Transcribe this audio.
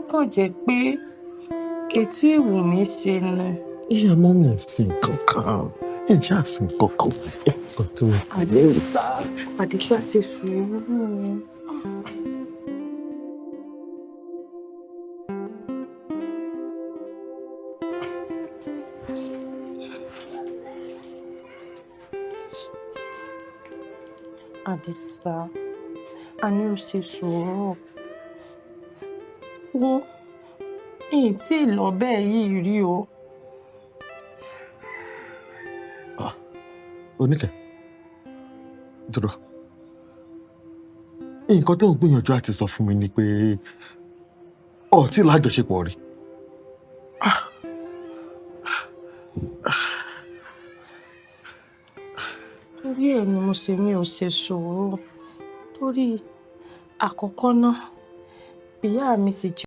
Ó kàn jẹ́ pé kètí ìwù mí ṣe ni. Ìyá mọ́ mi ò sí nǹkan kan, ìjà sí nǹkan kan, ẹ̀kan tí mo pàdé ìta. Àdìsá, ṣe sùúrù. Àdìsá, a ní o ṣe sùúrù. Wo, ìyìn tí ì lọ bẹ́ẹ̀ yìí rí o. Oníkẹ́, dúró. Nǹkan tó ń gbìyànjú àti sọ fún mi ni pé ọ̀ tí lájọṣepọ̀ rí. Torí ẹ̀ ni mo ṣe ní o ṣe sùúrù. Torí àkọ́kọ́ náà, ìyá mi ti jẹ́